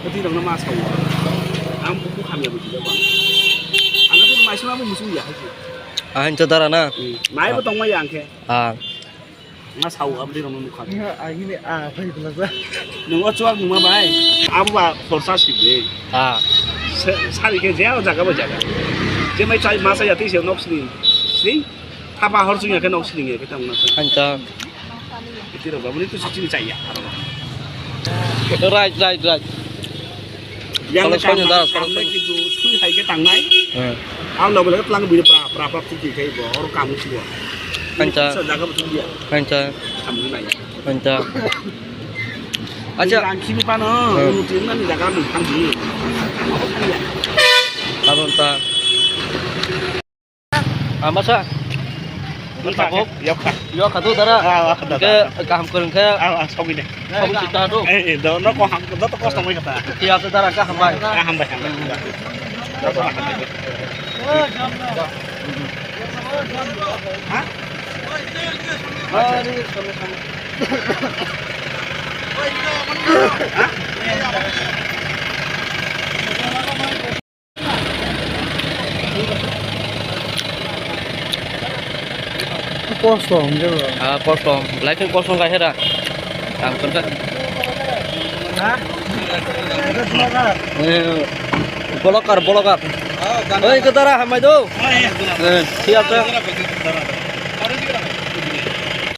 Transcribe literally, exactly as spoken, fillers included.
Kwtwi rokno ma sao. Ang buku hamya buji ba. Ang to mai sima bu musu ya haji. Ah, hinto dara na? Hmm. Mai bo tongma ya angkhe. Ah. Ma sao abdi rokno nukha. Nungya, ah, hini, ah, bai bela sa. Nung o chuak nungma bai. Abo ba khorsa sibde. Ah. Se-, sari khe je o jaga bo jaga. Je mai chai masa ya twi se nok sini. Sini. Thapa hor chwng ya khe nok sini ya khe tamo na. Hinto. Iti rok ba, bini tu sini chai ya. Right, right, right. Yang Kalau soalnya kam-, darah, kalau kam soalnya. Kintu sui hai ke tangnai. Hmm. Ang logo logo tlang bini pra, pra, pra, tiki kai bo, or kamu sua. Kancha. Sa jaga betul dia. Kancha. Kamu nai. Kancha. Acha. Ang kimi pa no, Hmm. Mutin na ni jaga mi kamu. Abang ta. Ah, masa? Masa, tabuk? Yok kha. Yok kha tu, dara? Ah, ah, dara. Ke kaham kurang ke? Ah, ah, sobi de. Sobi sita tu? Eh, eh, do, no ko ham, do to kos tongoi kata. Iya, tu dara kaham bai. Ah, ham bai, ham bai. Ha? Kosong je bo. Ah, kosong. Belai khe kosong kha hera. Ang kanta. Ha? Eh, bolokar, bolokar. Oi, ke dara hamai do. Eh, siap ta.